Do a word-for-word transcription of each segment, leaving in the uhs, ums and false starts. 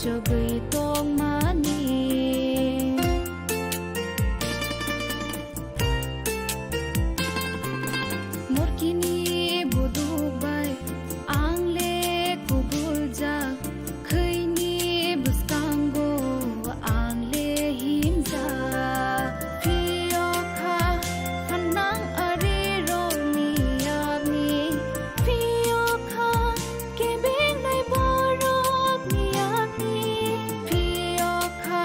Jogwi tongmani. Morkini buduk bai ang le kubuljak, khwini bwskango ang le himjak. Phiyokha phanang arirokni yakni, phiyokha kebengnai borokni yakni, phiyokha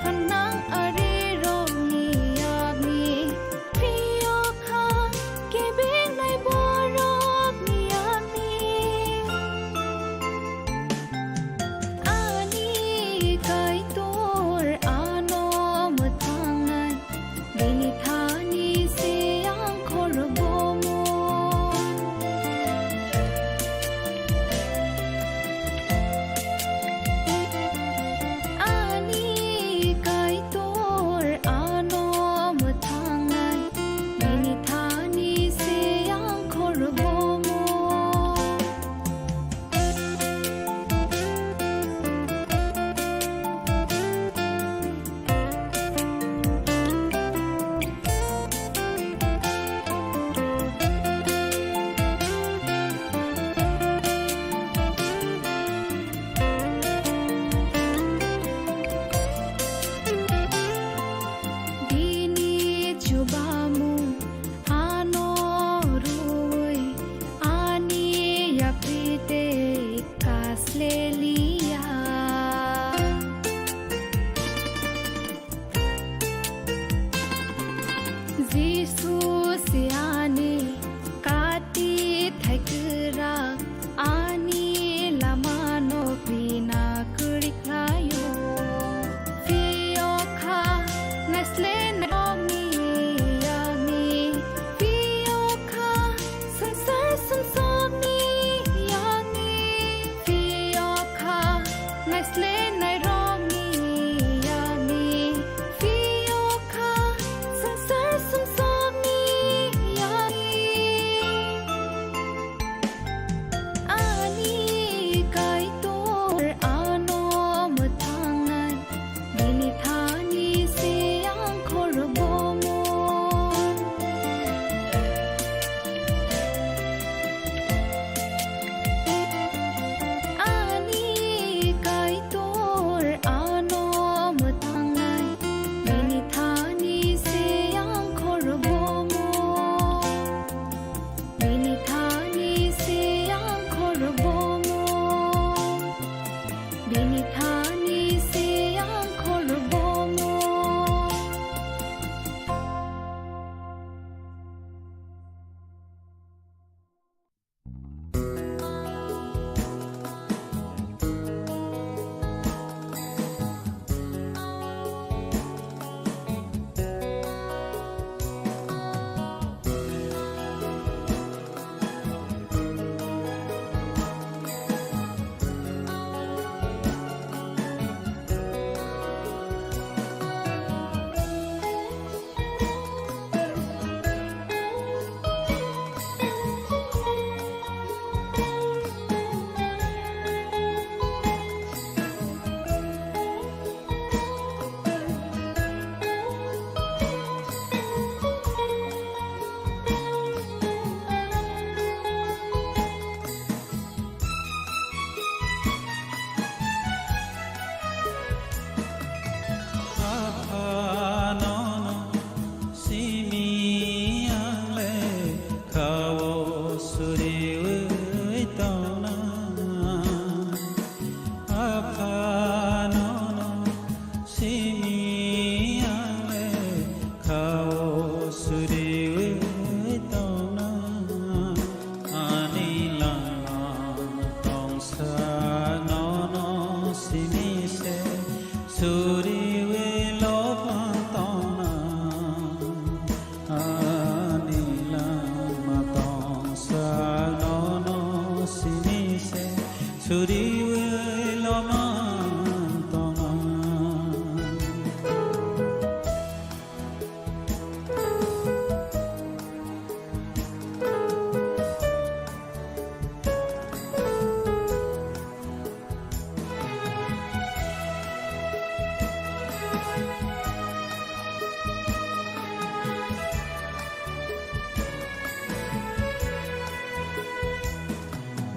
phanang arirokni yakni, phiyokha kebengnai borokni yakni. Ani Kaitor ano mwthangnai, bini thani se ang khorbo mu. Ani Kaitor ano mwthangnai, bini thani se ang khorbo mu. Bini chubamung ano rwui ani yapri tei kasle liya. Jisu se ani kati thai kwrak, ani lamano pina kwrwi khlaio. Phiyokha naislenai rokni yakni, phiyokha swngchar sumsokni yakni, phiyokha naislenai rokni yakni, phiyokha swngchar sumsokni yakni. Ani Kaitor ano mwthangnai, bini thani se ang khorbo mu. Ani Kaitor ano mwthangnai, bini thani se ang khorbo mu. Bini thani se ang khorbo mu. Bini thani se ang khorbo mu. Aphanono simi ang le khao suriwi tongna. Aphanono simi ang le khao suriwi tongna. Ani langma tongsa nono simi se suriwi lopang tongna. Ani langma tongsa nono simi se suriwi lopang tongna.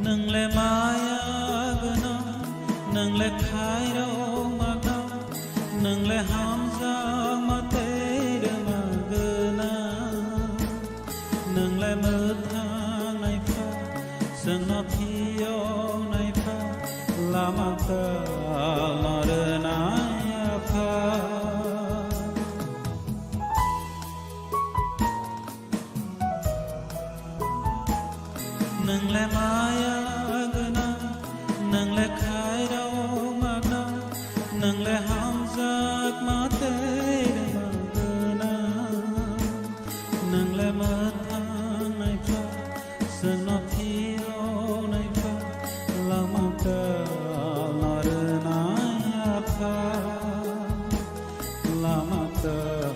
Nwng le maya gwnang, nwng le khairokma gwnang, nwng le hamjakma tei rwma gwnang. Nwng le mwthang naipha, chwngno phiyok naipha, lama kwtal no rwnai Apha. Nwng le maya gwnang, nwng le khairokma gwnang, nwng le hamjakma tei rwma gwnang. Nwng le mwthang naipha, chwngno phiyok naipha, lama kwtal no rwnai Apha. Lama kwtal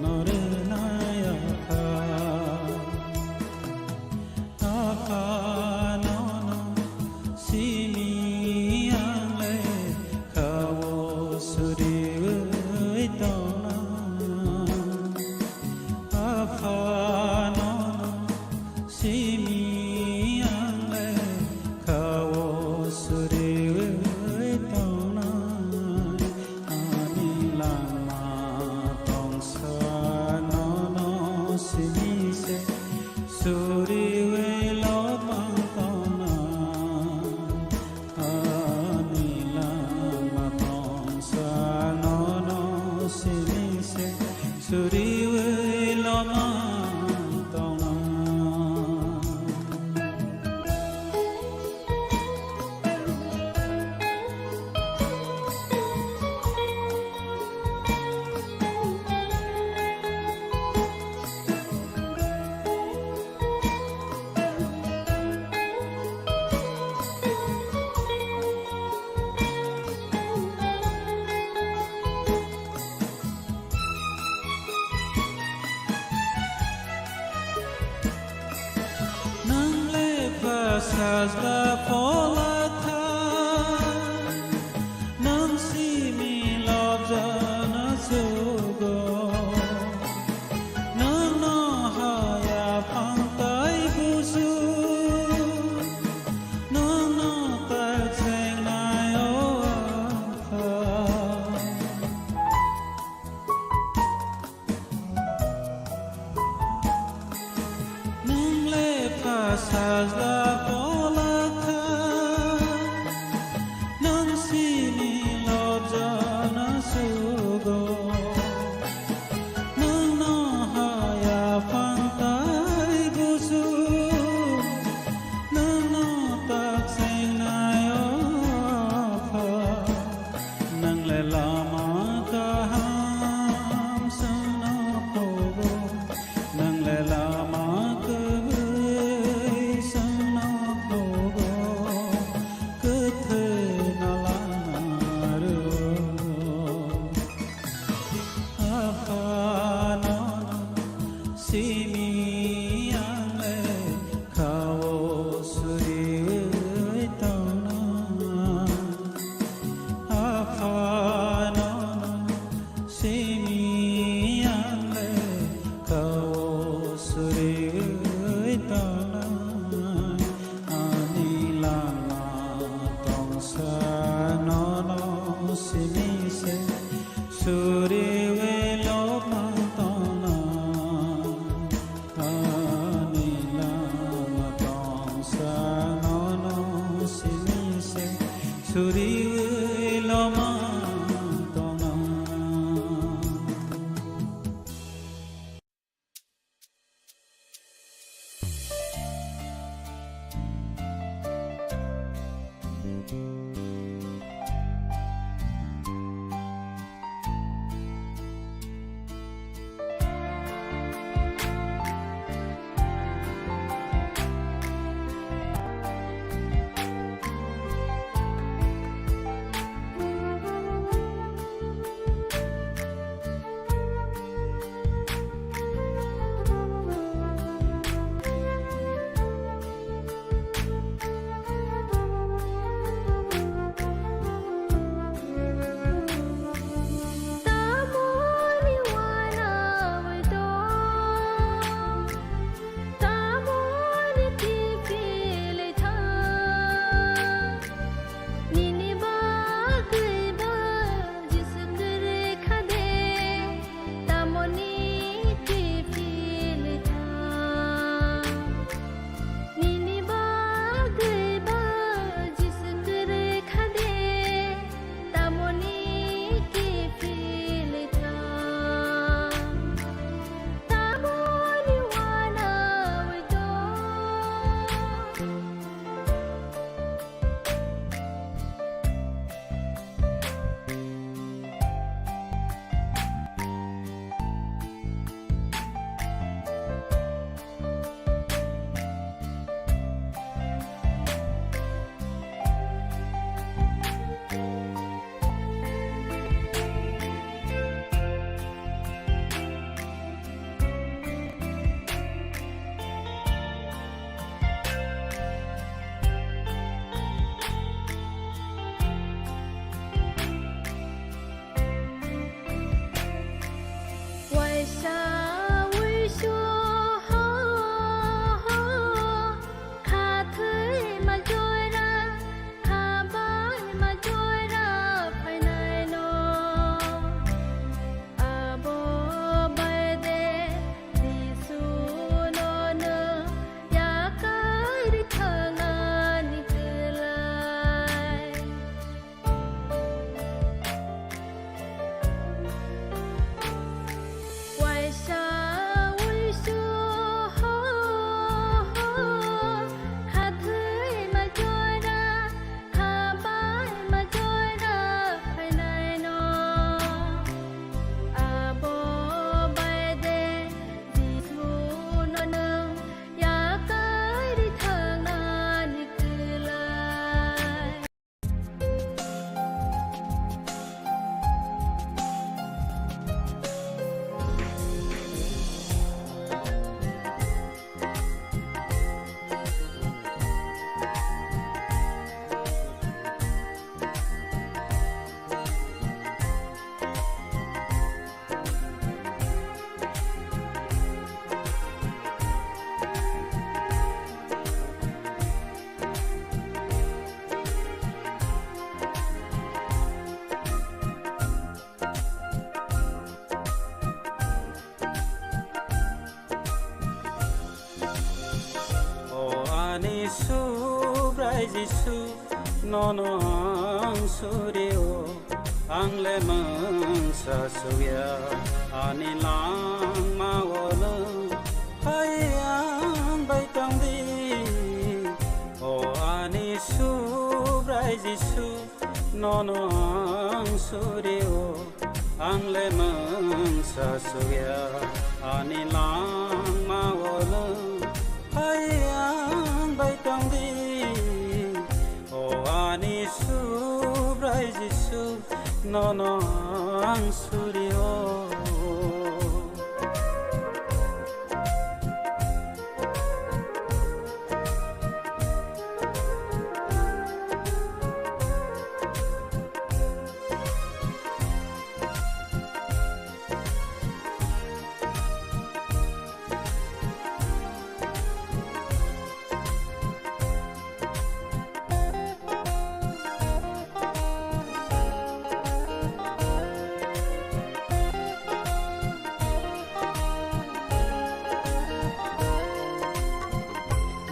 no rwnai Apha. Apha nono simi ang le kha-o suriui tongnai. Apha nono simi ang le kha-o suriui tongnai. Ani lama tongsa nono simi se suriui lopang tongnai. Ani lama tongsa nono simi se suriui lopang tongnai. Nwng le pha sajla phola tha, nwng simi lobjana sugo. Nwng no haya phang tai busu, nwng no tak chengnai o Apha. Nwng le pha sajla phola tha, nwng simi lobjana sugo. Nwng no haya phang tai busu, nwng no tak chengnai o Apha. Nwng le lama kaham chwngno phogo, nwng le lama kwrwi chwngno phogo, kwthwino lama rwo. Apha nono simi ang le kha-o suriui tongnai. Apha nono simi ang le kha-o suriui tongnai. Ani lama tongsa nono simi se suriui lopang tongnai. Ani lama tongsa nono simi se suriui lopang tongnai. Ani Subrai Jisu, nono ang surio, ang le mungsa suya, ani langma o nwng phai ang bai tong di. O ani Subrai Jisu, nono ang surio, ang le mungsa suya, ani langma o nwng phai ang bai tong di. O ani Subrai Jisu, nono ang surio.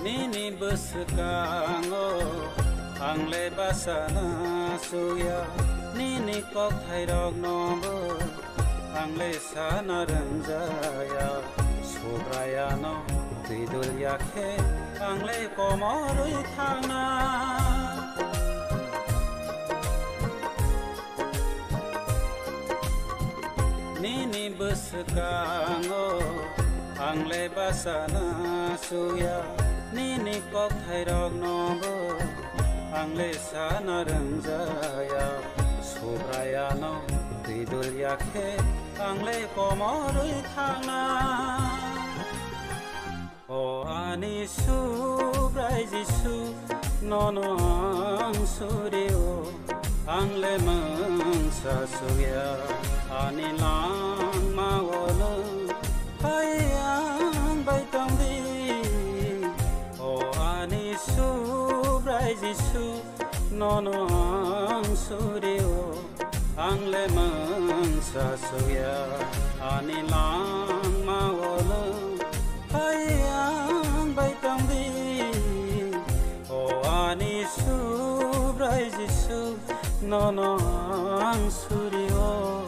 Nini bwswkango ang le bachana suya, nini kokthairokno bo ang le sana rwngjaya. Subraiyano twi dul ya khe ang le komorwi thangna. Nini bwswkango ang le bachana suya, nini kokthairokno bo ang le sana rwngjaya. Subraiyano twi dul ya khe ang le komorwi thangna. O ani Subrai Jisu, nono ang surio, ang le mungsa suya, ani langma o nwng phai ang bai tong di. O ani Subrai Jisu, nono ang surio, ang le mungsa suya, ani langma o nwng phai ang bai tong di. O ani Subrai Jisu, nono ang surio.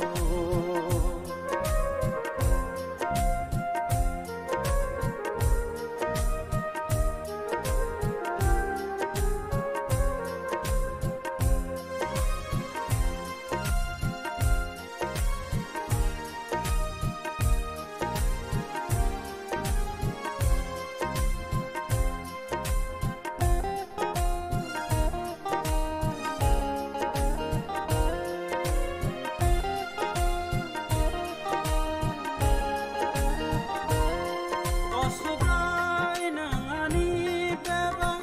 O Subrai, nwng ani bebak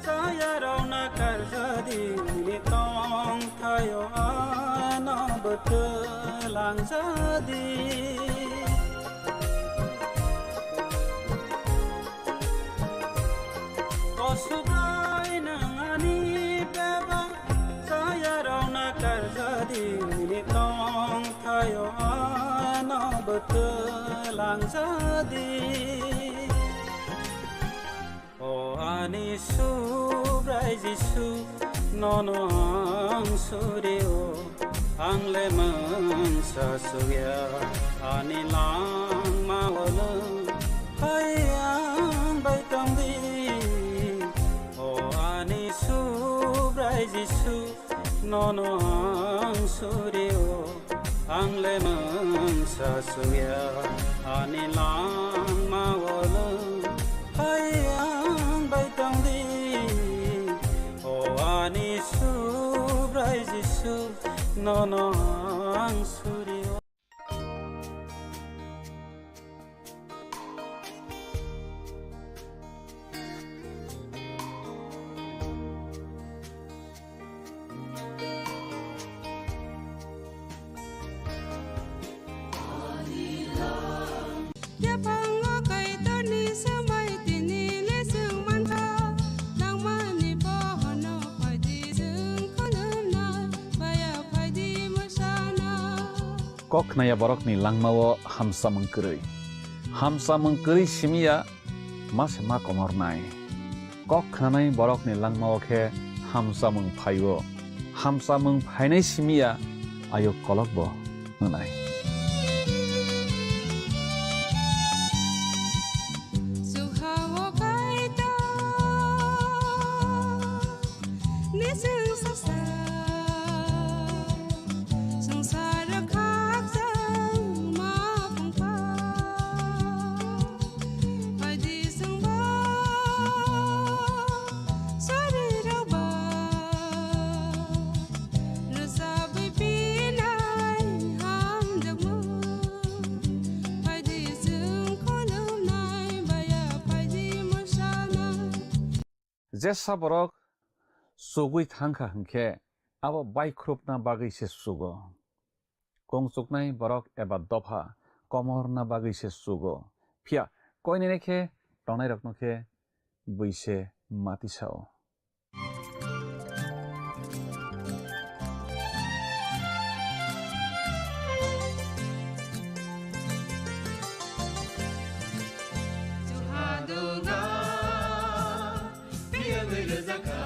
chayarokno karjadi, nini tongthaio ano bwtwlang jadi. O Subrai, nwng ani bebak chayarokno karjadi, nini tongthaio ano bwtwlang jadi. O ani Subrai Jisu, nono ang surio, ang le mungsa suya, ani langma o nwng phai ang bai tong di. O ani Subrai Jisu, nono ang surio, ang le mungsa suya, ani langma o nwng phai ang bai tong di. O ani Subrai Jisu, nono ang surio. Yaphango Kaitorni swmai tini le chwng mankha, nangmani pohorno phaidi chwng khulumnai, baya phaidi mwsana. Kok khnaya borokni langmao hamsamung kwrwi. Hamsamung kwrwi simiya ma se ma komornai. kok khnanai borokni langmao khe hamchamung phaio. Hamchamung phainai simi ya ayuk kolokbo hwnai. Chwng ha-o Kaitor, nising sasa, swngchar khakchangma phungkha. Phaidi chwngbo sorirokba rwchabwi pinai hamjakmung. Phaidi chwng khulumnai baya, phaidi mwsanai. Jesa borok chugwi thangkha hwnkhe, abo baikhwrupna bagwi se chugo. Kung chuknai borok eba dopha komorna bagwi se chugo. Phiya koinene khe tongnairokno khe bui se mati sao. Phiya bai rwjakha,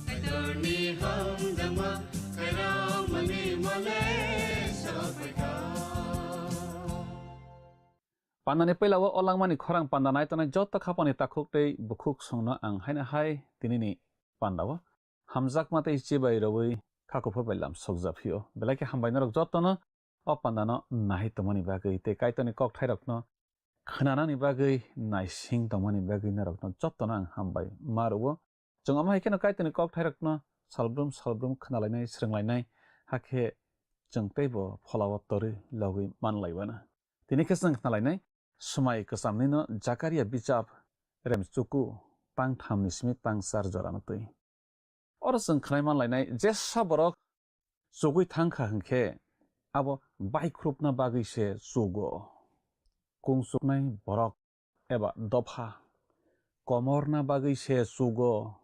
Kaitorni hamjakma, Kaitormani mole sophaikha. Pandani puila o langmani khorang panda nai tongnai joto khapani takhuk tei bukhuk songno ang haino hai tinini pandao hamjakma tei chibai rwui kha kuphur bai lam sokjak phio. Belai khe hambai norok jotono o pandano nahai tongmani bagwi tei Kaitorni kokthairokno khnanani bagwi naising tongmani bagwi norokno jotono ang hambai ma rwo. Chwng omo hai kheno Kaitorni kokthairokno salbrum salbrum khnalainai, srwnglainai, hakhe chwng teibo pholao torwi logwi manlaiwana. Tini khe chwng khnalainai Swmai Kwchamnino Jakaria bijap remchuku tang thamni simi tang char jorano twi. Oro chwng khnai manlainai, jesa borok chugwi thangkha hwnkhe abo baikhwrupna bagwi se chugo. Kung chuknai borok eba dopha komorna bagwi se chugo.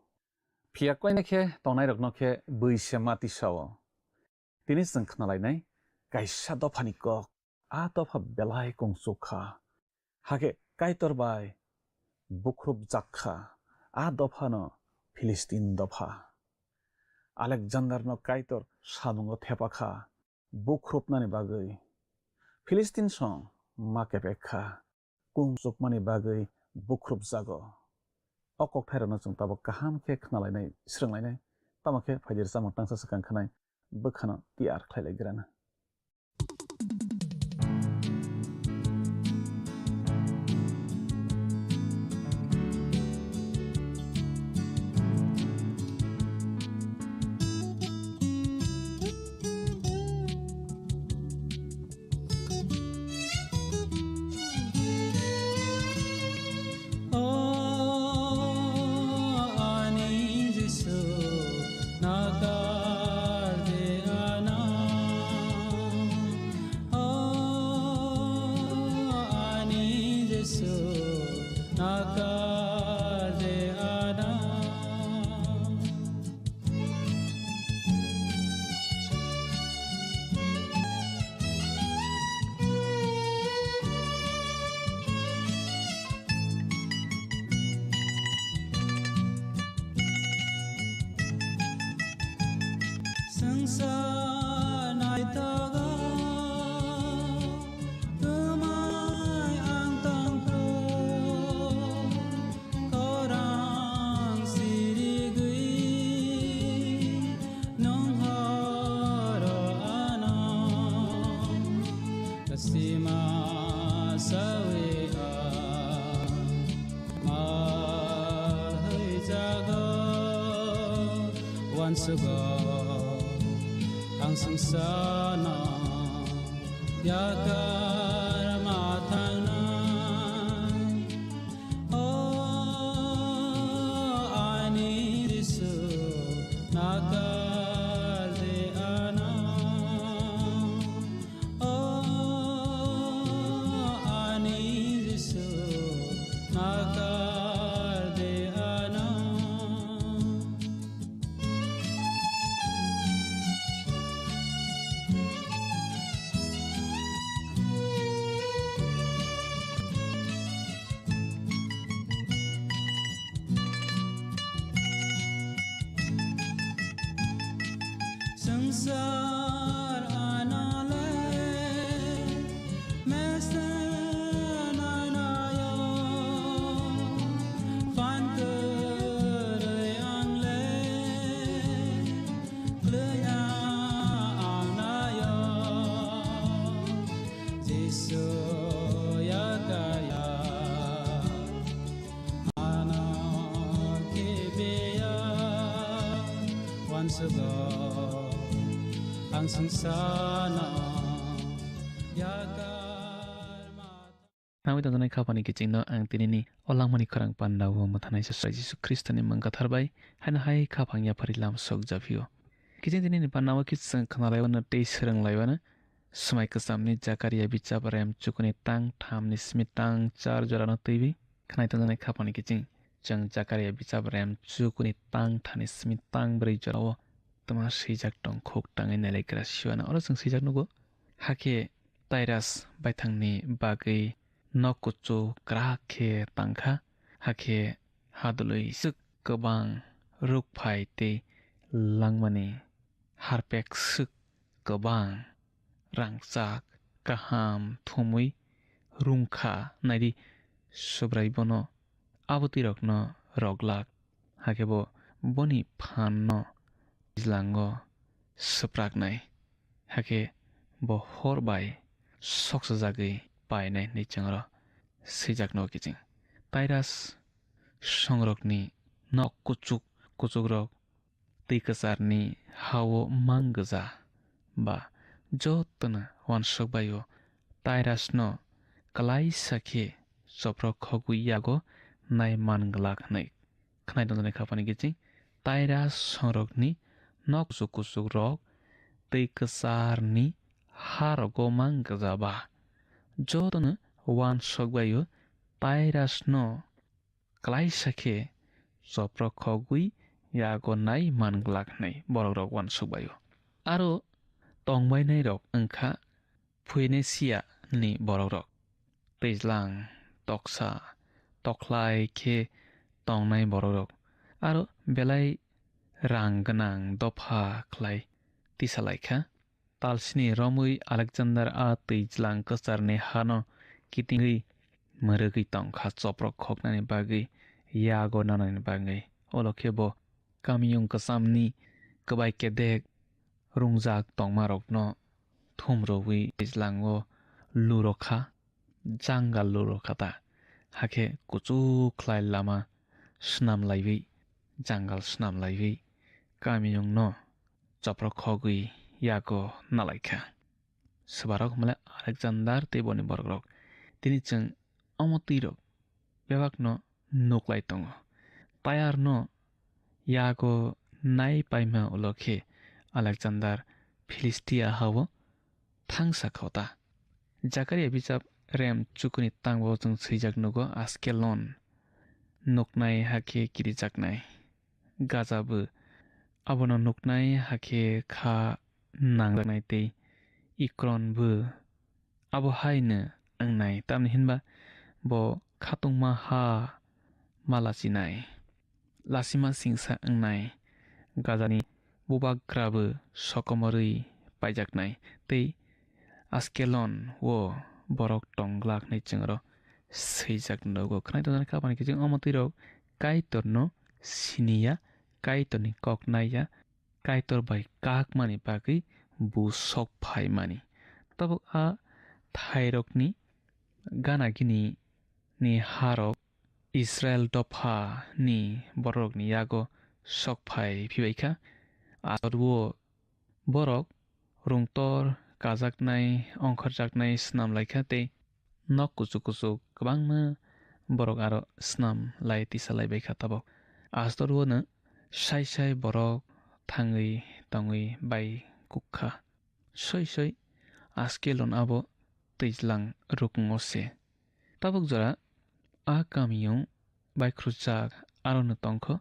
Phiya koine khe tongnairokno khe bui se mati sao. Tini chwng khnalainai kaisa dophani kok, a dopha belai kung chuk kha. Hakhe Kaitor bai bukhrup jak kha, a dophano Philistin dopha. Alexanderno Kaitor samungo thepa kha, bukhrupnani bagwi. Philistinsong ma kepek kha, kung chukmani bagwi bukhrup jago. O kokthairokno chwng tabuk kaham khe khnalainai, srwnglainai, tamo khe phaidi rwchapmung tangsa swkang khanai bwkhano tiyar khlailaigrana. O ani Jisu, nakar de ano. O ani Jisu, nakar de ano. Swngchar naithogo, twmai ang tongkhu. Khorang sirigwi nwng horo ano kasima sawi a mahai jago wansugo ang swngcharno yakar ma thangnai. O ani Jisu, nakar de ano. O ani Jisu, nakar de ano. Ang swng sana yakar ma. Nangwi tongjaknai khapani kichingno ang tinini o langmani khorang pandao mwthanai Sasra Jisu Khristoni mung kathar bai haino hai khaphang yaphari lam sok japhio. Kiching tinini pandao khe chwng khna laiwano tei swrwng laiwano swmai kwchamni Jakaria bichap rem chukuni tang thamni simi tang char jorano twiwi khnai tongjaknai khapani kiching. Chwng Jakaria bichap rem chukuni tang thani simi tang brwi jorao twma swijak tong khuk tangwi nailaigra siwana. Oro chwng swijak nugo, hakhe Tairas baithangni bagwi nok kuchuk kwrak khe tangkha, hakhe hadwlwi swk kwbang rukphai tei langmani harpek swk kwbang rangchak kaham thumwi rungkha. Naidi, Subrai bono abo twirokno rwglak, hakhe bo boni phanno twijlango swpraknai, hakhe bo hor bai soksajagwi painai hinwi chwngno swijak nugo kiching. Tairas songrokni nok kuchuk kuchukrok twi kwcharni ha-o mang gwja ba jotono uansuk bai-o Tairasno klaisa khe choprok khogwi yago nai man glak hwnwi. Khnai tongjaknai khapani kiching, Tairas songrokni nok kuchuk kuchukrok twi kwcharni ha rogo mang gwja ba jotono uansuk bai-o Tairasno klaisa khe choprok khogwi yago nai man glak hwnwi borokrok uansuk bai-o. Aro tongbainairok wngkha Phoenicia ni borokrok, twijlang toksa tokhlai khe tongnai borokrok, aro belai rang gwnang dopha khlai tisa lai kha. Talsini romwi Alexander a twijlang kwcharni hano kitingwi mwrwgwi tong kha, choprok khoknani bagwi, yago nanani bagwi. Ulo khe bo kamiyung kwchamni kwbai kedek rungjak tongmarokno thumrwui twijlango lurokha, jangal lurokha ta. Hakhe kuchuk khlai lama swnam laiwi, jangal swnam laiwi, kamiyungno choprok khogwi yago nalaikha. Swbarok hwnmale Alexander tei boni borokrok. Tini chwng omo twirok bebakno nuklai tongo. Taiarno yago nai paima ulo khe Alexander Philistia ha-o thangsa kha ta. Jakaria bichap rem chukuni tangbo chwng swijak nugo, Askelon nuknai hakhe kirijaknai. Gaza bo abono nuknai hakhe kha nangjaknai tei Ekron bo abo haino wngnai, tamni hinba bo khatungma ha ma lachinai, lachima singsa wngnai, Gazani bubagrabo sokomorwi paijaknai tei Askelon o borok tongglak hwnwi chwngno swijak nugo. Khwnai tongjaknai khapani kiching omo twirok Kaitorno siniya, Kaitorni kok naiya, Kaitor bai kakmani bagwi bu sok phaimani. Tabuk a thairokni gana gini ni harok Israel dopha ni bororokni yago sok phai phibai kha. Asor o borok rungtor kajaknai, ongkhorjaknai snam lai kha tei nok kuchuk kuchuk kwbangma borok aro snam lai tisa lai bai kha tabok. Asdor o no sai sai borok thangwi tongwi bai kuk kha. Soi soi Askelon abo twijlang rukung o se. Tabok jora a kamiyung baikhrujak aro no tongkho.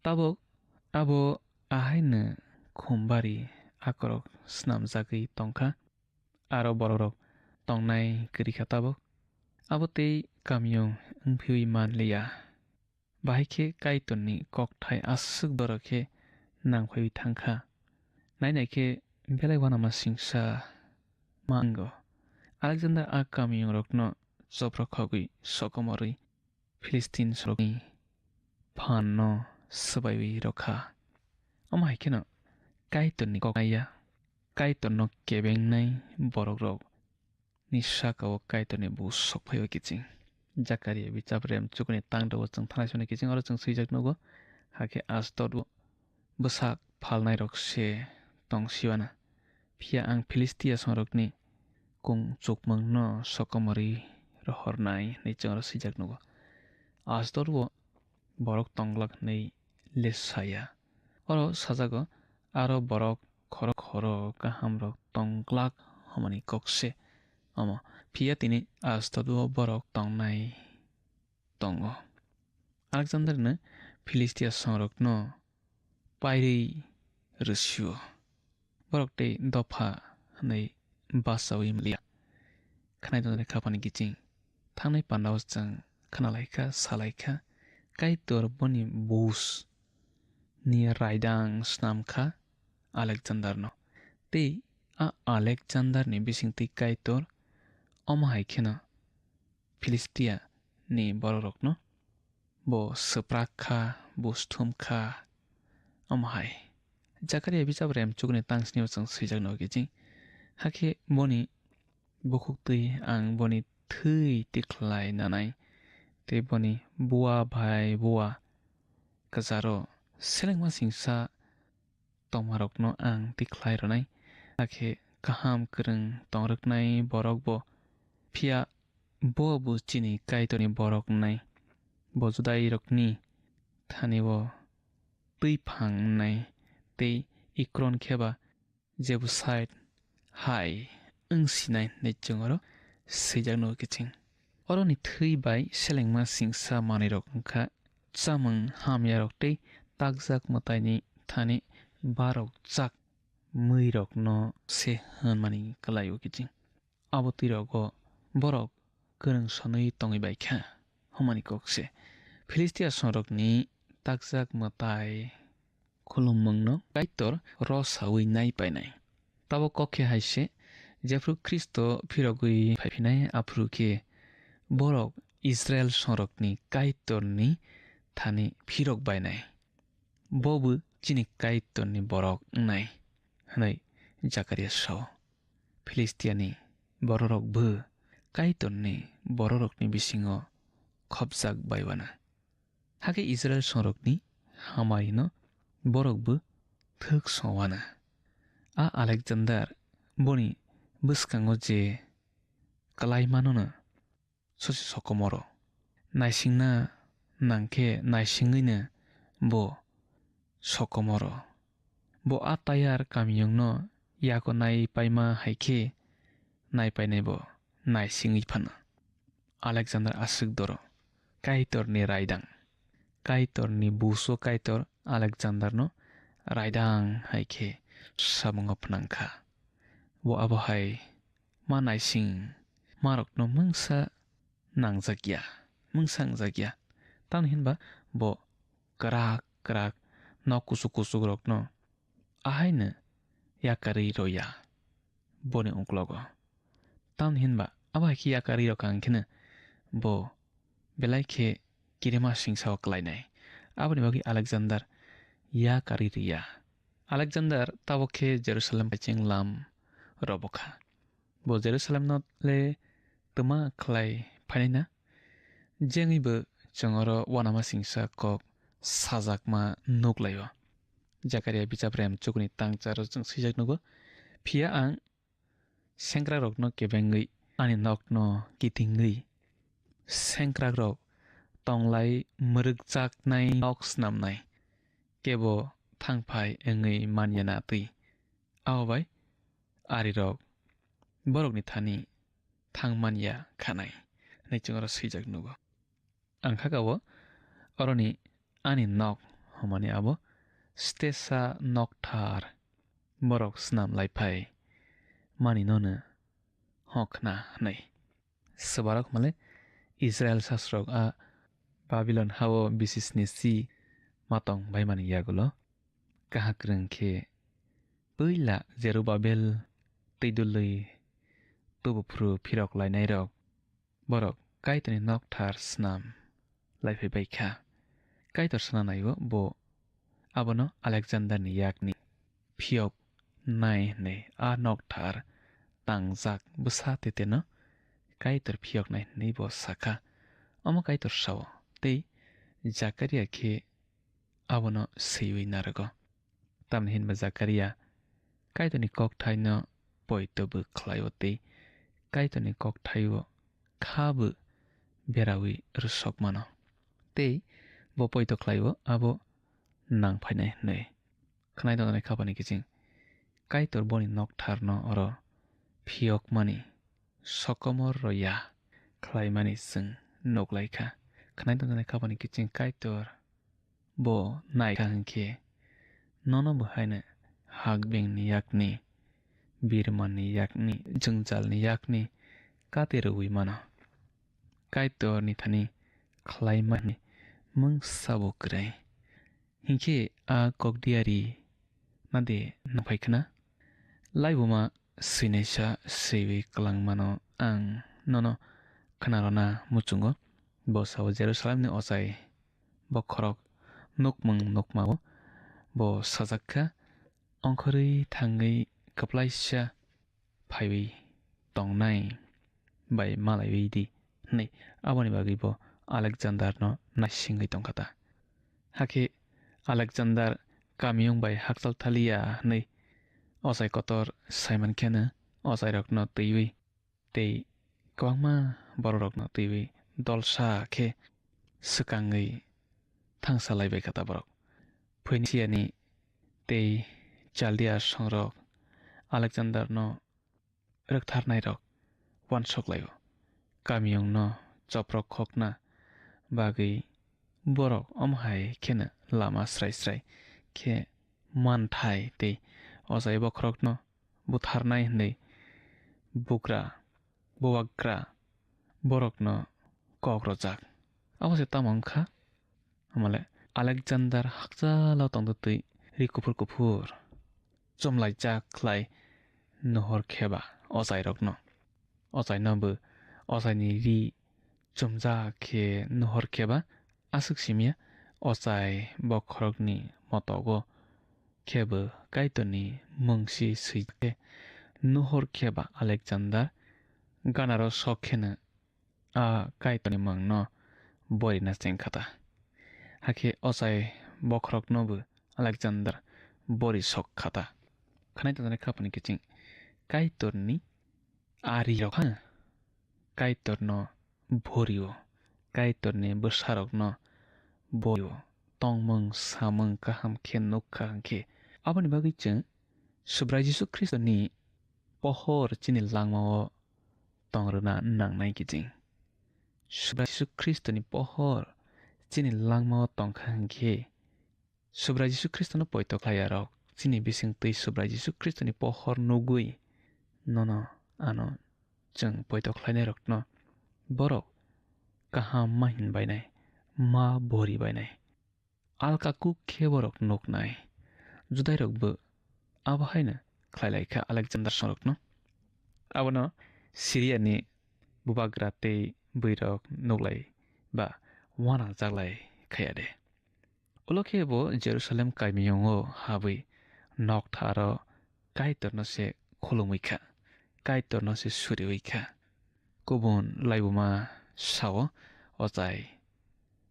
Tabok abo ahaino khumbari akorok snamjagwi tongkha, aro borokrok tongnai kwrwi kha tabok. Abo tei kamiyung wngphiwi man liya. Bahai khe Kaitorni kokthai aswk doro khe nangphaiwi thang kha. Nainai khe belai uanama singsa ma wngo. Alexander a kamiyungrokno chopra khogwi sokomorwi Philistin sorokni phanno swbaiwi rw kha. Omo hai kheno Kaitorni kok naiya, Kaitorno kebengnai borokrok ni saka o Kaitorni bu sok phai o kiching. Jakaria bichap rem chukuni tang rw o chwng thanai soni kiching oro chwng swijak nugo, hakhe Asdod o bwsak phalnairok se tong siwana. Phiya ang Philistia songrokni kung chukmungno sokomorwi rohornai hwnwi chwngno swijak nugo. Asdod-o borok tong glak hwnwi le saya. Oro sajago, aro borok khoro khoro kahamrok tong glak hwnmani kok se omo. Phiya tini Asdod-o borok tongnai tongo. Alexander-no Philistia songrokno pairwi rwsio. Borok tei dopha hwnwi bachaui mliya. Khwnai tongnai khapani kiching. Thangnai pandao chwng khnalaikha, salaikha, Kaitor boni bus ni raidang snamkha Alexander-no. Tei a Alexander-ni bisingtwi Kaitor omo hai kheno Philistia ni bororokno bo swprak kha, bo sthum kha, omo hai. Jakaria bijap rem chukni tangsni o chwng swijak no kiching. Hakhe boni bukhuk twi ang boni thwi tikhlai nanai, tei boni bua bai bua kwcharo selengma singsa tongmarokno ang tikhlai rwnai, hakhe kaham kwrwng tongrwknai borok bo. Phiya bo bo chini Kaitorni borok wngnai, bo Judairokni thani-o twi phang wngnai, tei Ekron khe ba Jebusait hai wng sinai hwnwi chwng oro swijak nugo kiching. Oroni thwi bai selengma singsa manwirok wngkha chamung hamyarok tei takjak mwtaini thani barokjak mwirokno se hwnmani kwlaio kiching. Abo twirogo borok kwrwng sonwi tongwi bai kha hwnmani kok se. Philistia songrokni takjak mwtai khulummungno Kaitor rosaui nai painai. Tabok kok khe hai se, jephru Khristo phirogwi phaiphinai, aphuru khe borok Israil songrokni Kaitorni thani phirok bainai. Bo bo chini Kaitorni borok wngnai, hwnwi Jakaria sao. Philistiani bororok bo Kaitorni bororokni bisingo khopjak baiwana. Hakhe Israil songrokni hamarino borok bo thwk songwana. A Alexander boni bwskango je kwlai manono sosi sokomoro. Naisingna nangkhe naisingwino bo sokomoro. Bo a tayar kamiyungno yago nai paima hai khe nai painai bo naisingwi phano. Alexander aswk doro. Kaitorni raidang. Kaitorni buso Kaitor Alexanderno raidang hai khe samungo phnang kha. Bo abo hai ma naising marokno mungsa nangjakya, mungsa wngjakya. Tamni hinba bo kwrak kwrak nok kuchuk kuchuk rokno ahaino yakarwi roya boni uklogo. Tamni hinba abo hai khe yakarwi rokha hwnkheno bo belai khe kirima singsa o klainai. Aboni bagwi Alexander yakarwi rwya. Alexander tabok khe Jerusalem paicheng lam robo kha. Bo Jerusalemno le twma khlai phainai na? Jengwi bo chwng oro uanama singsa kok sajakma nuk lai-o. Jakaria bijap rem chukuni tangcharo chwng swijak nugo. Phiya ang sengkrakrokno kebengwi ani nokno kitingwi sengkrakrok tonglai mwrwkjaknai nok snamnai kebo thangphai wngwi manya na twi. Abo bai arirok borokni thani thang manya khanai hwnwi chwng oro swijak nugo. Ang kha kabo oroni ani nok hwnmani abo stesa nokthar borok snam lai phai mani nono hokna hwnwi. Swbarok hwnmale Israel sasrok a Babilon hao bisisni si matong baimani yagulo kahak rwng khe puila Jerubabel twi dului tubuphru phirok lainairok borok Kaitorni nokthar snam lai phai bai kha. Kaitor sana nai-o bo abono Alexanderni yakni phiyok nai hwnwi a nokthar tangjak bwsa teteno Kaitor phiyoknai hwnwi bo sa kha. Omo Kaitor sao, tei Jakaria khe abono swiwi narwgo. Tamni hinba Jakaria Kaitorni kokthaino poito bo khlaio tei Kaitorni kokthaio kha bo beraui rwsok mano. Tei bo poito khlaio abo nang phainai hwnwi. Khwnai tongjaknai khapani kiching Kaitor boni noktharno oro phiyokmani sokomor rw ya khlaimani chwng nuk lai kha. Khwnai tongjaknai khapani kiching Kaitor bo nai kha hwnkhe, nono bo haino hakbengni yakni, birmanni yakni, jwngjalni yakni kate rwui mano. Kaitorni thani khlaimani mungsa bo kwrwi. Hinkhe a kok diari na de nangphai khna? Laibuma swinaisa swiwi kwlangmano ang nono khwnarwna muchungo. Bo sao Jerusalemni ochai bokhorok nukmung nukmao bo sajak kha, ongkhorwi thangwi kwplaisa phaiwi tongnai bai malaiwi di hwnwi aboni bagwi bo Alexanderno naisingwi tongkha ta. Hakhe Alexander kamiyung bai hakchal thaliya hwnwi ochai kotor saiman kheno ochairokno twiwi tei kwbangma bororokno twiwi dolsa khe swkangwi thangsa lai bai kha ta borok. Phoeniciani tei Chaldia songrok Alexanderno rwktharnairok uansuk laio. Kamiyungno choprok khokna bagwi borok omo hai kheno lama srai srai khe manthai tei ochai bokhorokno butharnai hwnwi bugra, bubagra borokno kok rwjak. Abo se tamo wng kha? Hamale Alexander hakchalo tongtwtwi ri kuphur kuphur chumlaijak khlai nuhor kheba ochairokno. Ochaino bo ochaini ri chumjak khe nuhor kheba aswk simya ochai bokhorokni motogo khe bo Kaitorni mungsi swi khe nuhor kheba Alexander ganaro sok kheno a Kaitorni mungno borina chengkha ta. Hakhe ochai bokhorokno bo Alexander bori sok kha ta. Khwnai tongjaknai khapani kiching Kaitorni ari rok ha Kaitorno borio, Kaitorni bwsarokno borio, tongmung samung kaham khe nuk kha hwnkhe. Aboni bagwi chwng Subrai Jisu Khristoni pohor chini langmao tong rwna nangnai kiching. Subrai Jisu Khristoni pohor chini langmao tong kha hwnkhe, Subrai Jisu Khristono poito khlaiyarok, chini bisingtwi Subrai Jisu Khristoni pohor nugwi nono ano chwng poito khlainairokno borok kaham ma hin bainai, ma bori bainai. Alka kuk khe borok nuknai. Judairokbo abo haino khlai lai kha Alexander songrokno. Abono Siriani bubagra tei bwirok nuklai ba uanang chaklai khaya de. Ulo khe bo Jerusalem kamiyungo habwi noktharo Kaitorno se khulumwi kha, Kaitorno se suriwi kha. Kubun laibuma sao, ochai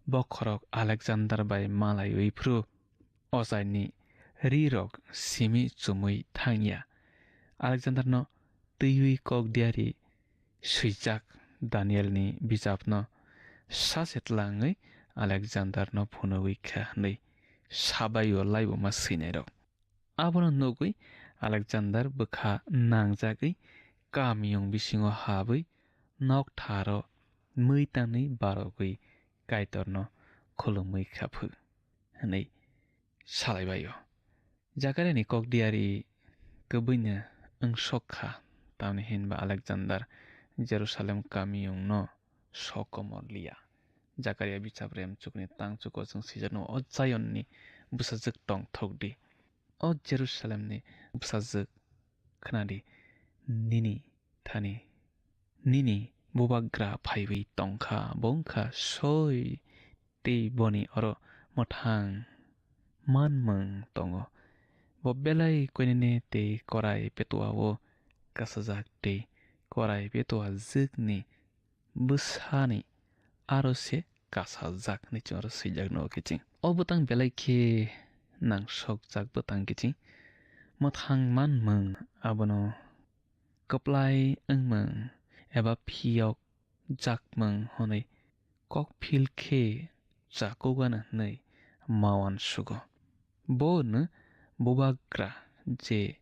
bokhorok Alexander bai malaiwi phru ochaini rirok simi chumui thangya. Alexanderno twiwi kok diari swijak Danielni bijapno sache tlangwi Alexanderno phunugwi kha hwnwi sabaio laibuma swinairok. Abono nugwi Alexander bwkha nangjagwi kamiyung bisingo habwi noktharo mui tanwi barogwi Kaitorno khulumwi kha phu hwnwi salaibaio. Jakariani kok diari kwbwino wngsok kha, tamni hinba Alexander Jerusalem kamiyungno sokomor liya. Jakaria bichap rem chukni tang chuko chwng swijakno o Zionni bwsajwk tongthok di. O Jerusalemni bwsajwk khna di, nini thani nini bubagra phaiwi tongkha, bo wngkha soi tei boni oro mwthang manmung tongo. Bo belai koinene tei korai petuao kasajak tei korai petua jwkni bwsani aro se kasajak hinwi chwng oro swijak nugo kiching. O bwtang belai khe nangsokjak bwtang kiching. Mwthang manmung abono kwplai wngmung eba phiyok jakmung hwnwi kokphil khe chakugana hwnwi ma uansugo. Bo hwno bubagra, je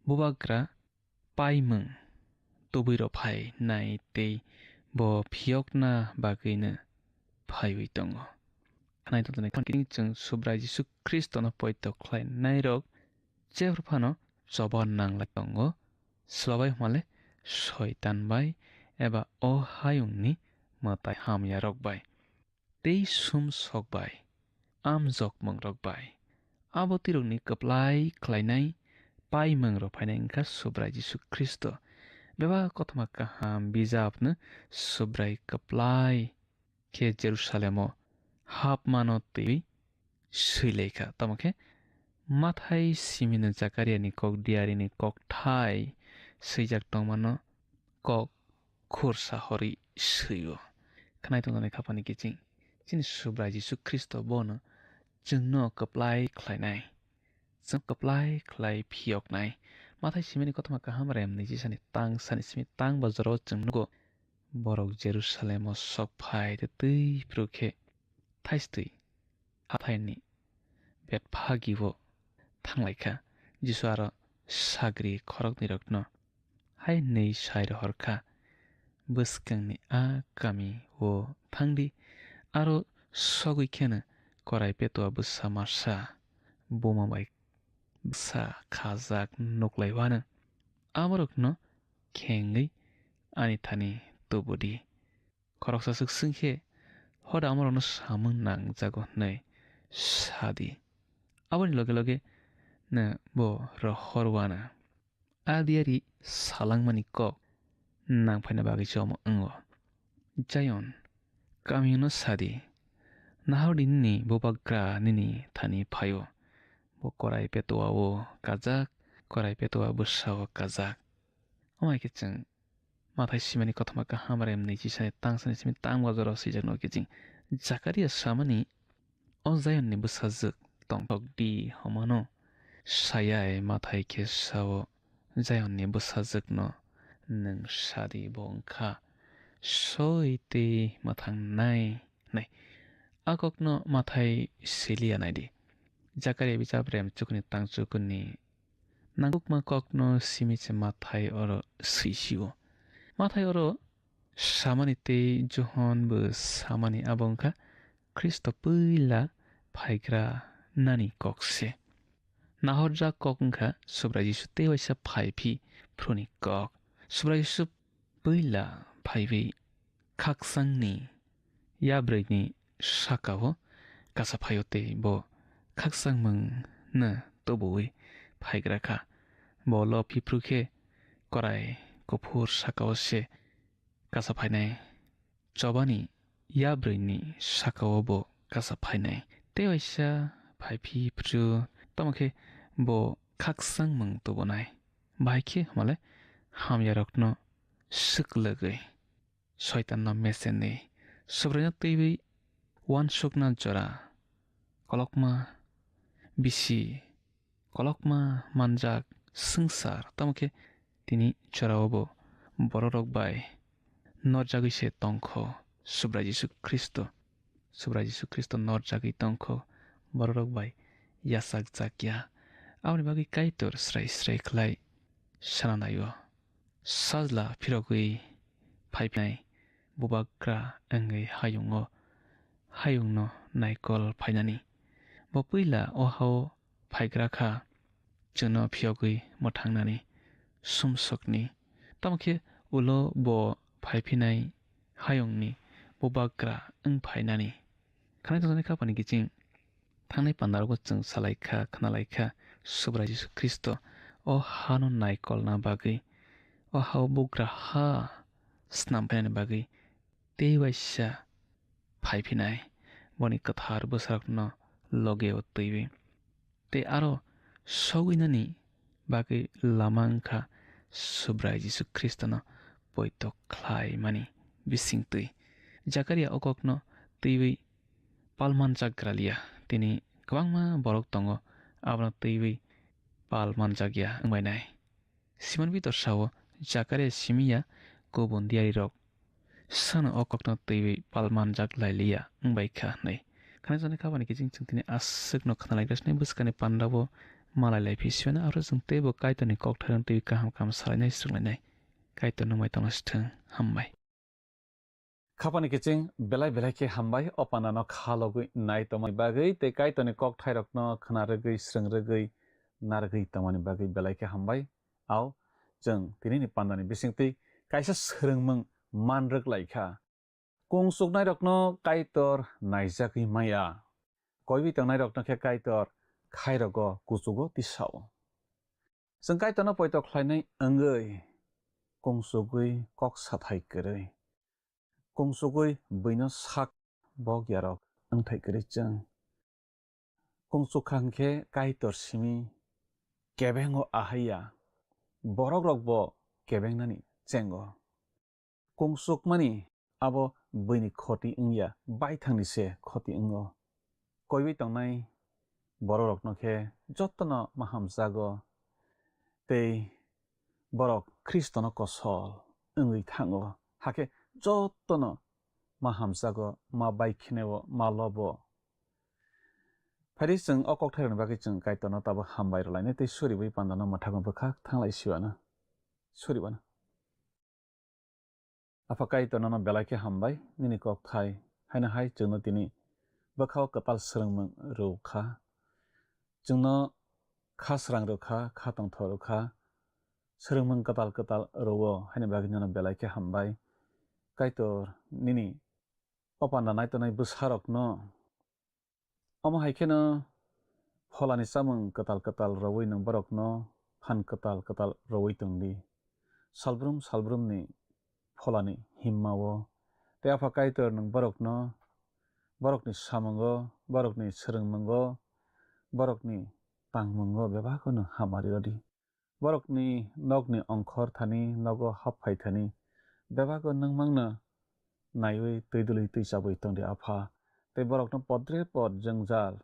bubagra paimung tubui rw phainai tei bo phiyokna bagwino phaiwi tongo. Khwnai tongthokni khorang kiching chwng Subrai Jisu Khristono poito khlainairok jephru phano choba nanglai tongo, swbabai hwnmale Soitan bai eba o hayungni mwtai hamyarok bai tei sumsok bai, amjokmungrok bai. Abo twirognwi kwplai khlainai paimungrok phainai wngkha Subrai Jisu Khristo. Bebak kothoma kaham bijapno Subrai kwplai khe Jerusalemo hapmano twiwi swilaikha. Tamo khe Mathai simino Jakariani kok diarini kokthai swijak tongmano kok khursa horwi swio. Khwnai tongthokni khapani kiching chini Subrai Jisu Khristo bono chwngno kwplai khlainai, chwng kwplai khlai phiyoknai. Mathai simini kothoma kaham rem niji sani tang sani simi tang bojoro chwng nugo. Borok Jerusalemo sok phai tei twi phru khe thaistwi hathaini Betphagio thanglaikha. Jisu aro sagri khoroknwirokno hai hwnwi sai rohorkha, "Bwskangni a kami o thangdi, aro sogwi kheno korai petua bwsa masa buma bai bwsa khajak nuklaiwano. Amorokno khengwi ani thani tubudi. Khoroksa swk swngkhe, hoda amorokno samung nangjago hwnwi sadi." Aboni loge loge no bo rohor uanw. A diari salangmani kok nangphaina bagwi se omo wngo. Zion, kamiyungno sadi, "Nahardi nini bubagra nini thani phaio, bo korai petua o kajak, korai petua bwsa o kajak." Omo hai khe chwng Mathai simani kothoma kaham rem niji sani tang sani simi tang bojoro swijak no kiching. Jakaria samani, "O Zionni bwsajwk tongthok di homano, sayai Mathai khe sao, Zionni bwsajwkno nwng sadi bo wngkha soi tei mwthangnai," hwnwi. A kokno Mathai siliya naidi. Jakaria bijap rem chukuni tang chukuni nangkukma kokno simi se Mathai oro swisio. Mathai oro samani tei Johon bo samani abo wngkha Khristo puila phaigra nani kok se. Nahorjak kok wngkha Subrai Jisu tei waisa phai phi phruni kok. Subrai Jisu puila phaiwi khaksangni yabrwini sakao kasa phaio tei bo khaksangmungno tubuwi phaigra kha. Bo lo phiphru khe korai kuphur sakao se kasa phainai. Chobani yabrwini sakao bo kasa phainai. Tei waisa phai phiphru tamo khe bo khaksangmung tubunai. Bahai khe hwnmale hamyarokno swklwgwi. Soitanno mesenwi Subraino twiwi uansukna jora kolokma bisi kolokma manjak swngchar, tamo khe tini jorao bo bororok bai norjagwi se tongkho Subrai Jisu Khristo. Subrai Jisu Khristo norjagwi tongkho bororok bai yachakjakya. Aboni bagwi Kaitor srai srai khlai sana naio. Sajla phirogwi phaiphinai bubagra wngwi hayungo, hayungno naikol phainani. Bo puila o hao phaigra kha, chwngno phiyogwi mwthangnani sumsokni. Tamo khe ulo bo phaiphinai hayungni bubagra wng phainani. Khwnai tongthokni khapani kiching thangnai pandarogo chwng salai kha, khna lai kha, Subrai Jisu Khristo o hano naikolna bagwi, o hao bugra ha snam phainani bagwi tei waisa phai phinai, boni kwthar bwsarokno logeo twiwi. Tei aro sogwinani bagwi lama wngkha Subrai Jisu Khristono poito khlaimani bisingtwi. Jakaria o kokno twiwi palmanjak gralia, tini kwbangma borok tongo abono twiwi pal manjakya wngbainai. Simon Pitor sao, Jakaria simi ya kubun diyarirok. Sano o kokno twiwi pal manjak lai liya wngbai kha hwnwi. Khana jani khabani kiching chwng tini aswkno khna lai gasnai bwskani pandao malai lai phi siya na, aro chwng teibo Kaitorni kokthairokno twiwi kaham kaham salainai swrwnglainai. Kaitor nungbai tongna sithwng. Hambai. Khapani kiching belai belai khe hambai o pandano kha logwi nai tongmani bagwi tei Kaitorni kokthairokno khna rwgwi, swrwng rwgwi, narwgwi tongmani bagwi belai khe hambai. Ao, chwng tinini pandani bisingtwi kaisa swrwngmung man rwk lai kha. Kungsuknairokno Kaitor naijagwi maya. Koiwi tongnairokno khe Kaitor khairogo kuchugo tisao. Chwng Kaitorno poito khlainai wngwi kungsugwi kok sathai kwrwi. Kungsugwi buino sak bok yarok wngthai kwrwi chwng. Kungsuk kha hwnkhe Kaitor simi kebengo ahai ya, borokrokbo kebengnani chengo. Kungsukmani abo buini khoti wngya, baithangni se khoti wngo. Koiwi tongnai borokrokno khe jotono ma hamjago, tei borok Khristono kosol wngwi thango, hakhe jotono ma hamjago, ma baikheneo, ma lobo. Phai di, chwng o kokthairokni bagwi chwng Kaitorno tabuk hambai rwlainai tei suriwi pandano mwthangwi bwkhak thanglai siwano. Suriwano. Apha Kaitor, nono belai khe hambai, nini kokthai haino hai chwngno tini bwkhao kwtal swrwngmung rw kha. Chwngno kha srang rw kha, kha tongthok rw kha, swrwngmung kwtal kwtal rw-o, haini bagwi nono belai khe hambai. Kaitor, nini o panda naitonai bwsarokno Omo hai kheno pholani chamung kwtal kwtal rwui nwng borokno phan kwtal kwtal rwui tong di. Salbrum salbrumni pholani himmao tei Apha Kaitor nwng borokno, borokni samungo, borokni swrwngmungo, borokni tangmungo bebakno hamari rw di. Borokni nokni ongkhor thani, nogo hap phai thani, bebakno nwng mangno naiwi twi dwlwi twi chabwi tong di, Apha. Tei borokno podre pod jwngjal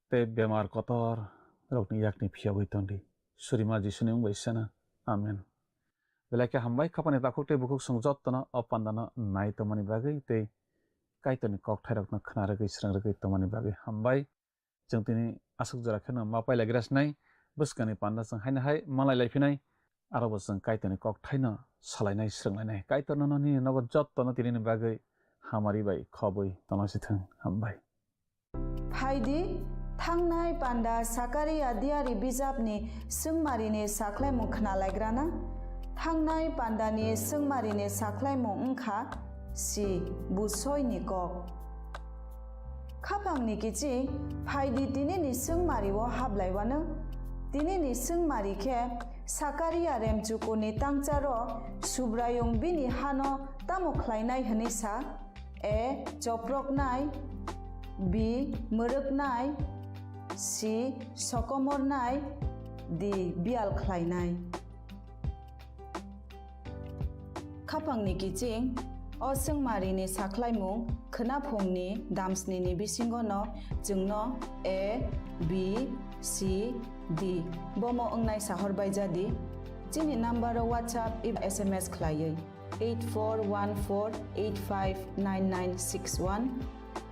tei bemar kotor rokni yakni phiyogwi tong di. Surima Jisuni mung bai sena. Amen. Belai khe hambai, khapani takhuk tei bukhuk chwng jottono o pandano nai tongmani bagwi tei Kaitorni kokthairokno khna rwgwi, srwng rwgwi tongmani bagwi hambai. Chwng tini aswk jora kheno ma pailai gra sinai, bwskangni panda chwng haino hai malai lai phinai, aro bo chwng Kaitorni kokthaino salainai, srwnglainai. Kaitor nono nini nogo jottono tinini bagwi hamari bai khobwi tongna sithwng. Hambai. Phai di, thangnai panda Sakaria diari bijapni swngmarini sakhlaimung khna lai gra na? Thangnai pandani swngmarini sakhlaimung wng kha si busoini kok. Khapangni kiching, phai di tinini swngmari-o hablaiwano. Tinini swngmari khe Sakaria remchukurni tangcharo Subraiyung bini hano tamo khlainai hwnwi sa? A. Choproknai. B. Mwrwknai. C. Sokomornai. D. Biyal khlainai. Khapangni kiching, o swngmarini sakhlaimung khwnaphungni damsnini bisingono chwngno A, B, C, D bomo wngnai sahor bai ja di. Chini number-o WhatsApp eba S M S khlaiwi eight four one four eight five nine nine six one.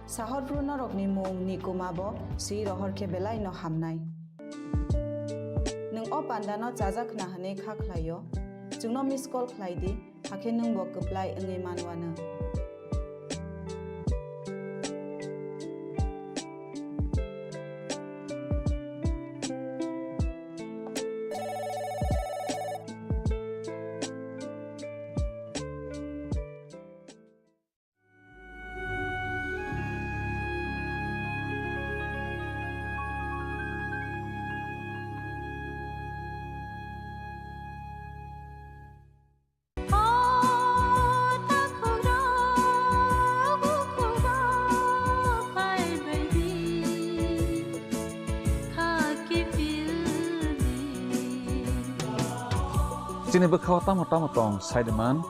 Sahorphru norokni mung ni kwma bo swi rohor khe belai no hamnai. Nwng o panda no chajak khna hwnwi kha khlai-o, chwngno miss call khlai di, hakhe nwng bo kwplai wngwi man wano. Chini bwkhao tamo tamo tong, saiman,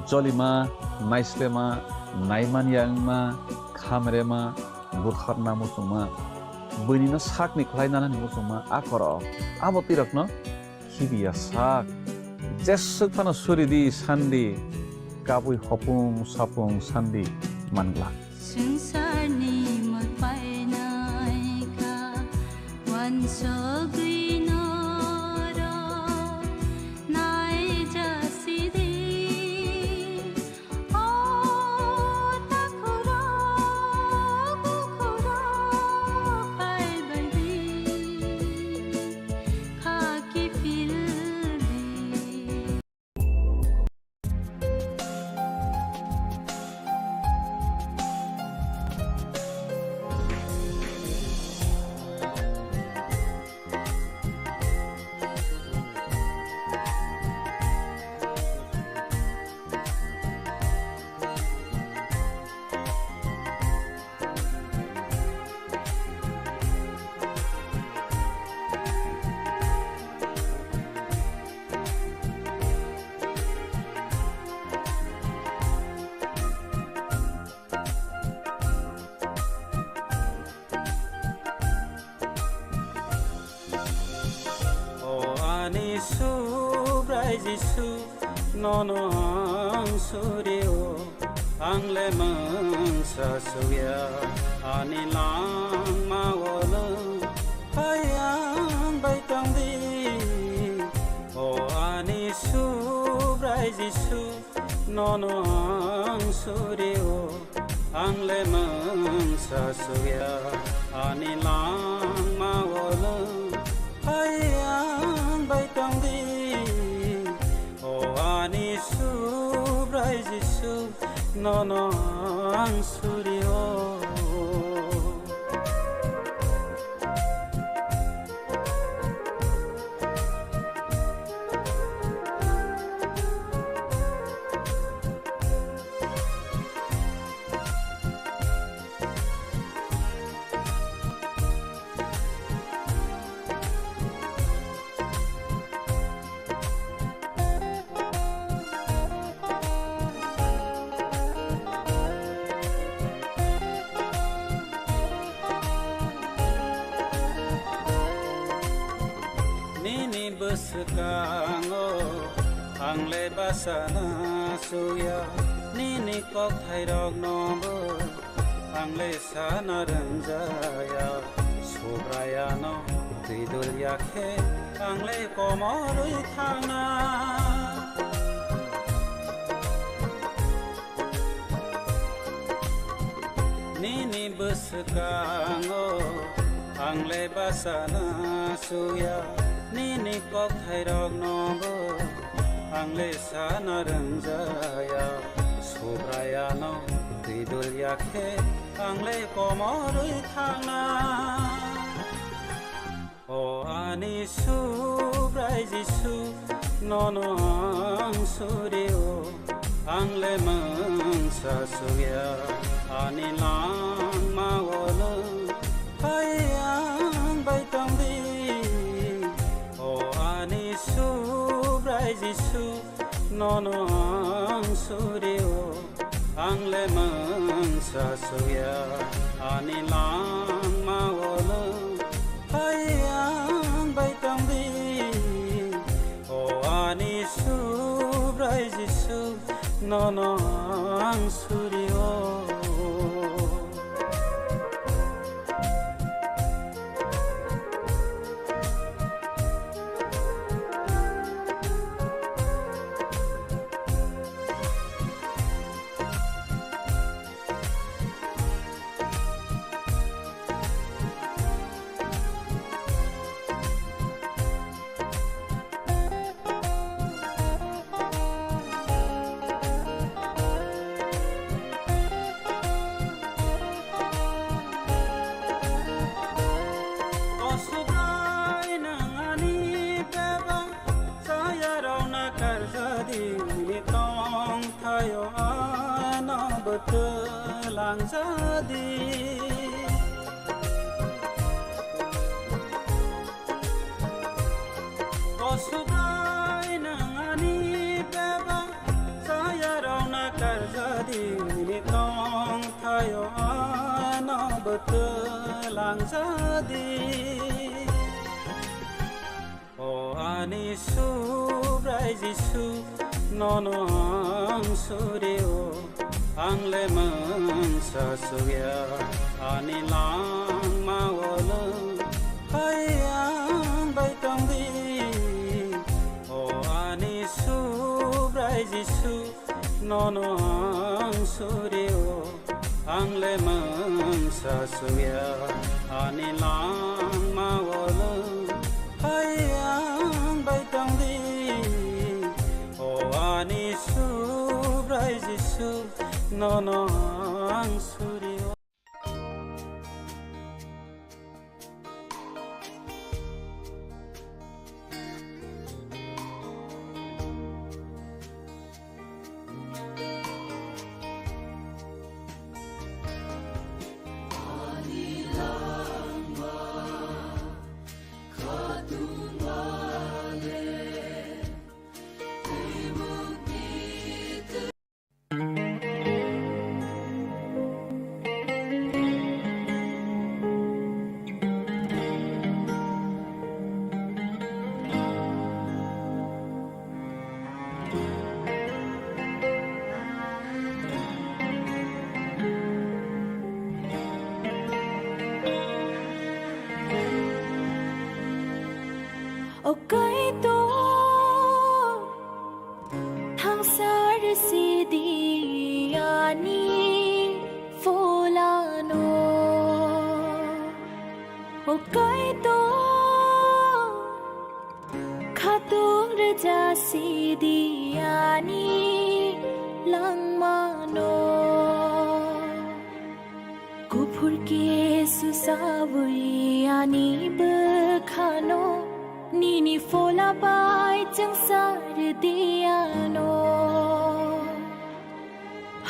jolima, naislema, naimanya wngma, khamrema, butharna muchungma. buini no sakni khlai nanani muchungma a khoro. Abo twi rokno khibiya sak. Jeswk phano suri di sandi, kabui hopung sapung sandi man glak. Swngcharni mol painai kha, uansugwi norok naijasidi. O takhurok, bukhurok, phaibaidi, kha kiphildi. O ani Subrai Jisu, nono ang surio, ang le mungsa suya, ani langma o nwng phai ang bai tong di. O ani Subrai Jisu, nono ang surio, ang le mungsa suya, ani langma o nwng phai ang bai tong di. O ani Subrai Jisu, nono ang surio. Nini bwswkango ang le bachana suya, nini kokthairokno bo ang le sana rwngjaya. Subraiyano twi dul ya khe ang le komorwi thangna. Nini bwswkango ang le bachana suya, nini kokthairokno bo ang le sana rwngjaya. Subraiyano twi dul ya khe ang le komorwi thangna. O ani Subrai Jisu, nono ang surio, ang le mungsa suya, ani langma o nwng phai ang bai tong di. O ani Subrai Jisu, nono ang surio, ang le mungsa suya, ani langma o nwng phai ang bai tong di. O ani Subrai Jisu, nono ang surio. O Subrai, nwng ani bebak chayarokno karjadi, nini tongthaio ano bwtwlangjadi. O Subrai, nwng ani bebak chayarokno karjadi, nini tongthaio ano bwtwlang Ang jadi. O ani Subrai Jisu, nono ang surio, ang le mungsa suya, ani langma o lung hai ang bai tong di. O ani Subrai Jisu, nono ang surio, ang le mungsa suya, ani langma o lung hai ang bai tong di. O ani Subrai Jisu, nono ang surio. O Kaitor, thangsar sidi ani pholano. O Kaitor, khatung rwja sidi ani langmano. Kuphur khe susaui ani bwkhano, nini phola bai chwngsar di ano.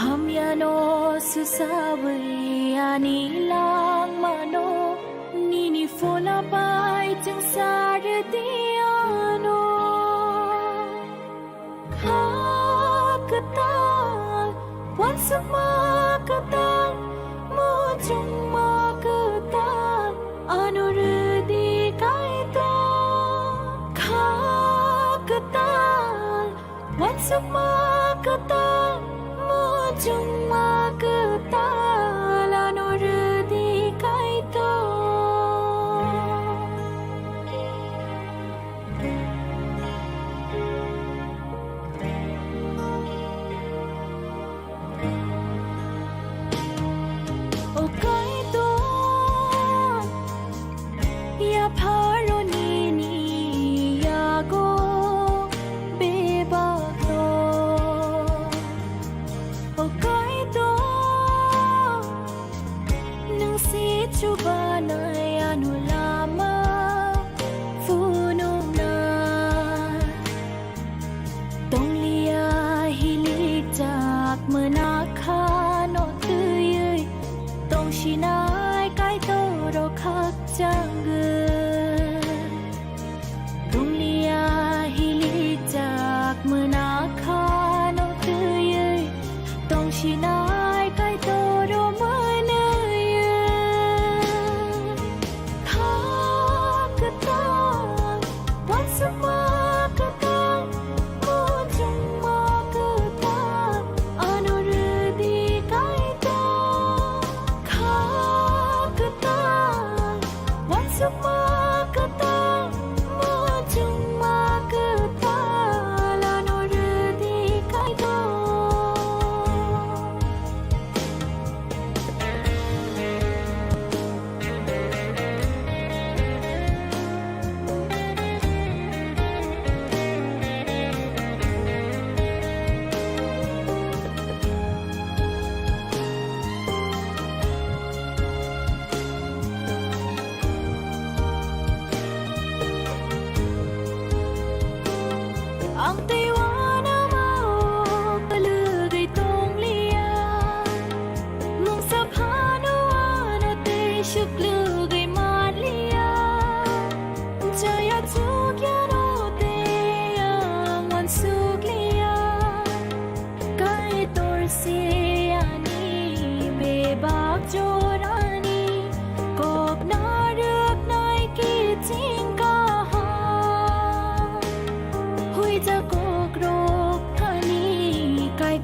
Hamyano susaui ani langmano, nini phola bai chwngsar di ano. Kha kwtal, uansukma kwtal, muchungma kwtal, ano rwdi Kaitor. Kha kwtal, uansukma kwtal, muchungma kwtal, ano rwdi Kaitor. O Kaitor, yapharo nini yago bebak rok. O Kaitor, nwng se chubanai ano lama phunukna. Tongliya hilikjak mwnakhano twiwi, tongsinai Kaitoro khakchangwi. Tongliya hilikjak mwnakhano twiwi, tongsinai Kaitoro mwnwi. Kha kwtal, uansukma kwtal, muchungma kwtal, ano rwdi Kaitor. Kha kwtal, uansukma kwtal, muchungma kwtal, ano rwdi Kaitor.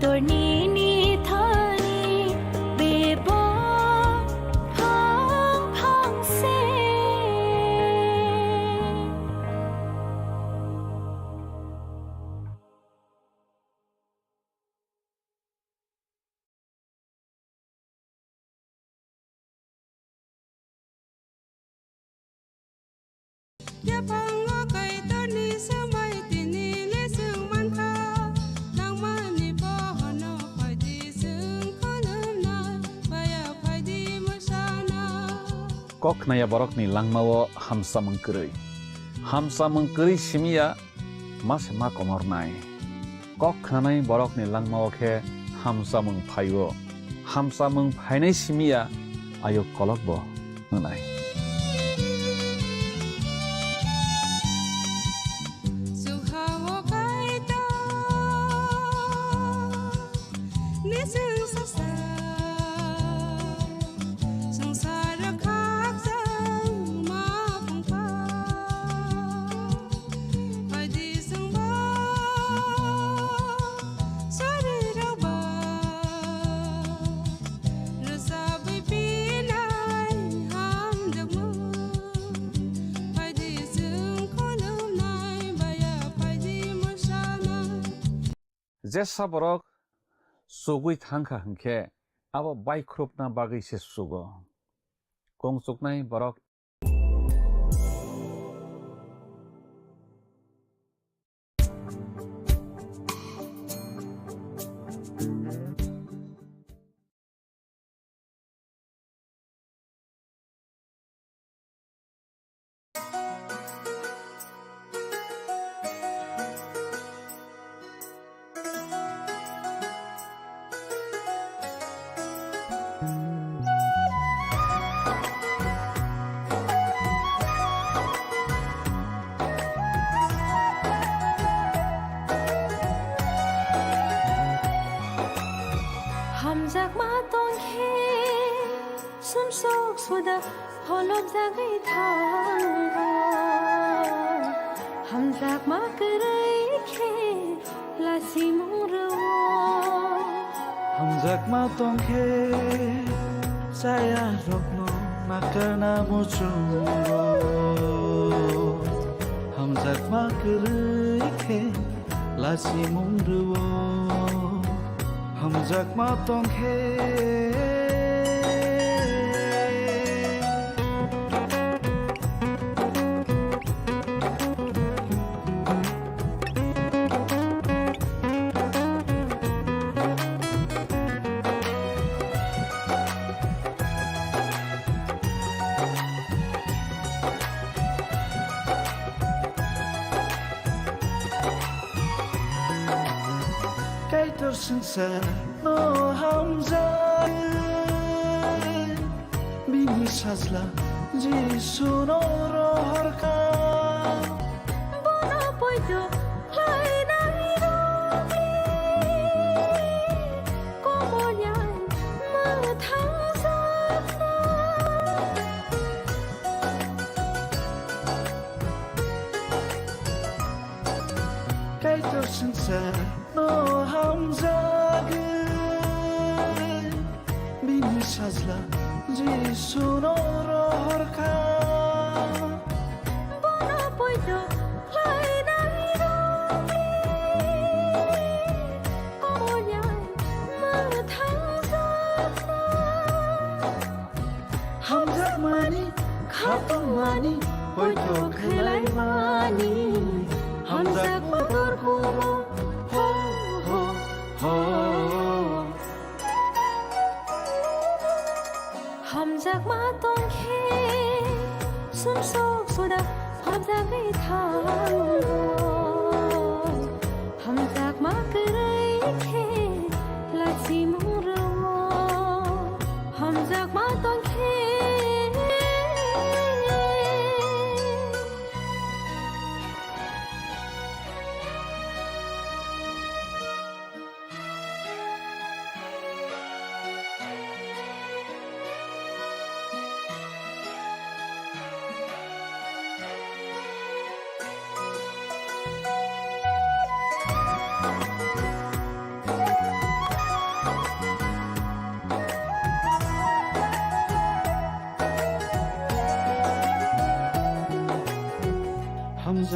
Tornini thani bebo phang phang se. Yaphango Kaitorni swmai tini le chwng mankha, nangmani bohono phaidi chwng khulumnai, baya phaidi mwsana. Kok khnaya borokni langmao hamsamung kwrwi. Hamsamung kwrwi simiya ma se ma komornai. Kok khnanai borokni langmao khe hamsamung phaio. Hamsamung phainai simiya ayuk kolokbo wngnai. Chwng ha-o Kaitor ni chwng sasa, swngchar khakchangma phungkha. Phaidi chwngbo sorirokba rwchabwi pinai hamjakmung. Phaidi chwng khulumnai baya phaidi mwsana. Jesa borok chugwi thangkha hwnkhe abo baikhurupna bagwi se chugo. Kung chuknai borok. Hamjakma tongkhe sumsok suda holopjagwi thango. Hamjakma kwrwi khe lasimung rwo. Hamjakma tongkhe chaya rokno nakarna muchungo. Hamjakma kwrwi khe lasimung rwo. Hamjakma tongkhe. Kaitor swngcharno hamjak, bini sajla Jisuno rohorkha. Bono poito khlainai rokni komolyai mwthangjakna. Kaitor swngcharno hamjagwi, bini sajla Jisuno rohorkha. Bono poito khlainai rokni komolyai mwthangjakna. Hamjakmani, khatungmani, poito khlaimani, hamjakma dorkhumo, ho, ho, ho. Hamjakma tongkhe, sumsok suda hamjagwi thango. Hamjakma kwrwi khe lasimung rwo. Hamjakma tongkhe.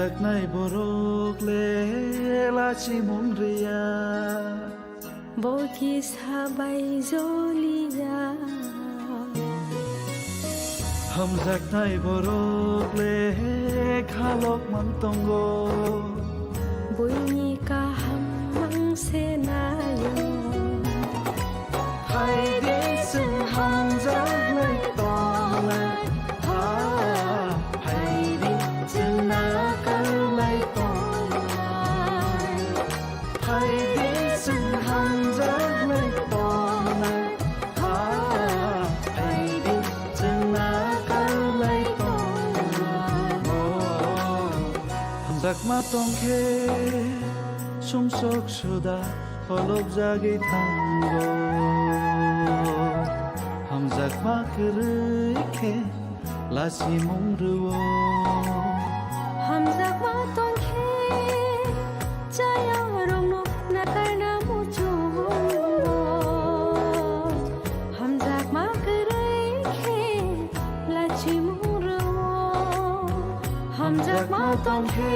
Hamjaknai borok le lachimung rwya. Bo kisa bai joliya. Hamjaknai borok le khalok mang tongo. Buini kaham mang se nayo. Phaidi chwng hamjaknai tongnai. Ha, phaidi chwng nakarlai tongnai. Phaidi chwng hamjaknai tongnai. Ha, phaidi chwng nakarlai tongnai. Oh, hamjakma tongkhe sumsok suda holopjagwi thango. Hamjakma kwrwi khe lachimung rwo. Hamjakma tongkhe chayarokno nakarna muchungo. Hamjakma kwrwi khe lachimung rwo. Hamjakma tongkhe